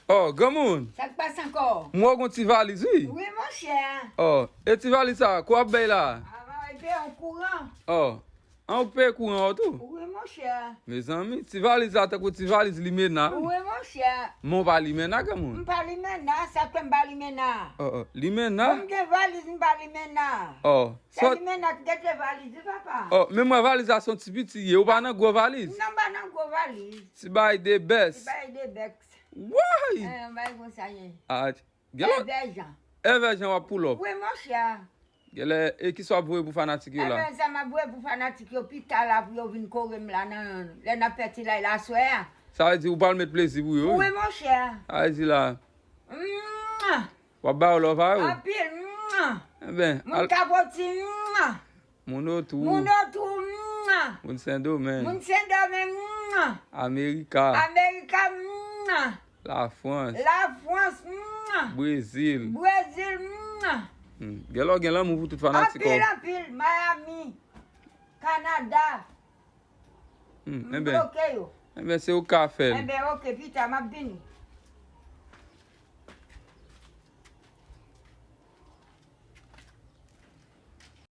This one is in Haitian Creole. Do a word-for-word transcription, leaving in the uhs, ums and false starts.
Oh, granmoun. Sa k pase ankò? M wè w gon ti valiz, wi. Wi, monchè. Oh, e ti valiz sa, kou ap bay la? Avan e peye yon kouran. Oh, an ou peye kouran ou tou? Wi, monchè. Mezanmi, ti valiz la tankou ti valiz limena, wi. Wi, monchè. Men w pa limena, granmoun. M pa limena, sa k fè m pa limena? Oh, oh, limena? M gen valiz, m pa limena. Oh, Se limena ki te valiz, wi, papa. Oh, men m wè valiz la se yon ti piti ye, ou pa nan gwo valiz? Non, m pa nan gwo valiz. Ti bay de bès. Ti bay de bèks. Woy! Eh, bay konsa ye. Ah, gèlè, Evè jan. Evè jan w ap pull up. Wi, monchè. Gèlè, e kisa w ap voye pou fanatik yo la? Ebyen, sa m ap voye pou fanatik yo pita la pou yo vin kore m la nan lè n ap fè ti lay la aswè a. Sa vle di ou pral met plezi pou yo, Wi, wi. Monchè. Sa vle di la, Mwa! w ap ba yo love a yo. Anpil. Mwa! Enben, Moun Kapoti. Mwa! Moun otou. Moun otou. Mwa! Moun Sendomeng. Moun Sendomeng. Mwa! Amerika. Amerika. Mwa! Lafrans. Lafrans. Mwa! Brezil. Brezil. Mwa! Hmm. Gèlè w gen lanmou pou tout fanatik ou. Anpil, anpil. Miami. Kanada. Hmm. M Enben, bloke yo. Enben, se ou k ka fè l. Enben, oke, pita, m ap vini.